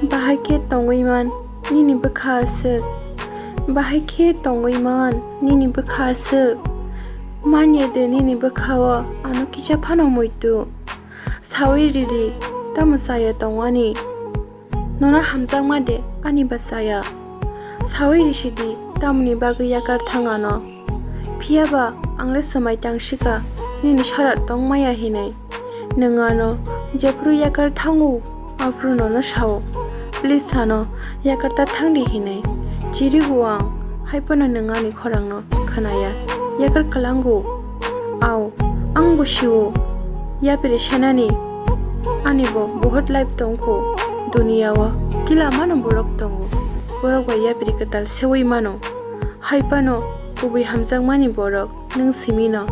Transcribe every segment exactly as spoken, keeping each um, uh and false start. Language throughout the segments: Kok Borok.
Bahai khe tongwi man nini bwkha aswk? Bahai khe tongwi man nini bwkha aswk? Manya de nini bwkha-o ano kisa phano muitu. Saui ridi, tamo chaya tongwani? Nono hamjakma de ani ba chaya? Saui risidi, tamoni bagwi yakar thang ano? Phiya ba ang le swmai tang sika, nini sara tong maya hinwi. Nwng ano jephru yakar thango, aphuru nono sao, "Please ano, yakar ta thang di," hinwi. Chirigo ang, hai phano nwng ani khorang no khwnaya. Yakar kwlango. Au, ang bo sio. Yapri senani ani bo bohot life tongkho. Duniya o kila mano borok tongo. Borok bai yapri kwtal seui mano. Hai phano kubui hamjakmani borok nwng simi no.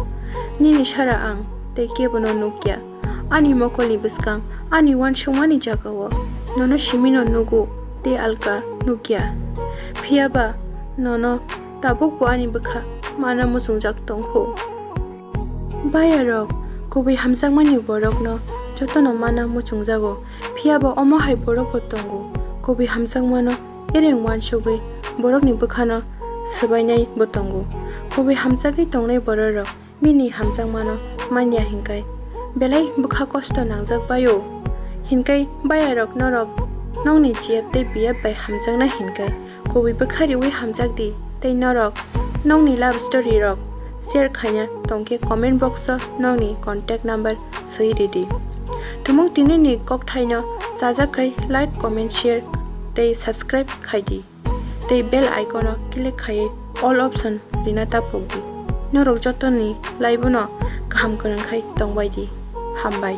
Nini sara ang tei kebo no nukya. Ani mokolni bwskang, ani uansukmani jagao nono simino nugo tei alka nukya. Phiya ba nono tabukbo ani bwkha mana muchungjak tongkho. Bayarok, kubui hamjakmani borokno jotono mana muchungjago, phiya ba omo hai borokbo tongo, kubui hamjakmano ereng uansugwi borokni bwkhano swbainaibo tongo. Kubui hamjagwi tongnai bororok bini hamjakmano manya hinkai belai bwkha kosto nangjak baio. Hinkai bayarok norok nokni G F tei B F bai hamjakna hinkai kubui bwkha riwi hamjak di tei norok nokni love story rok share khaina tongkhe comment box o nokni contact number swi ridi. Tumung tinini kokthaino chajak khai like, comment, share tei subscribe khai di. Tei bell icon o click khaiwi all option rina ta phuk di. Norok jotoni laibuno kaham kwrwng khai tongbai di. Hambai.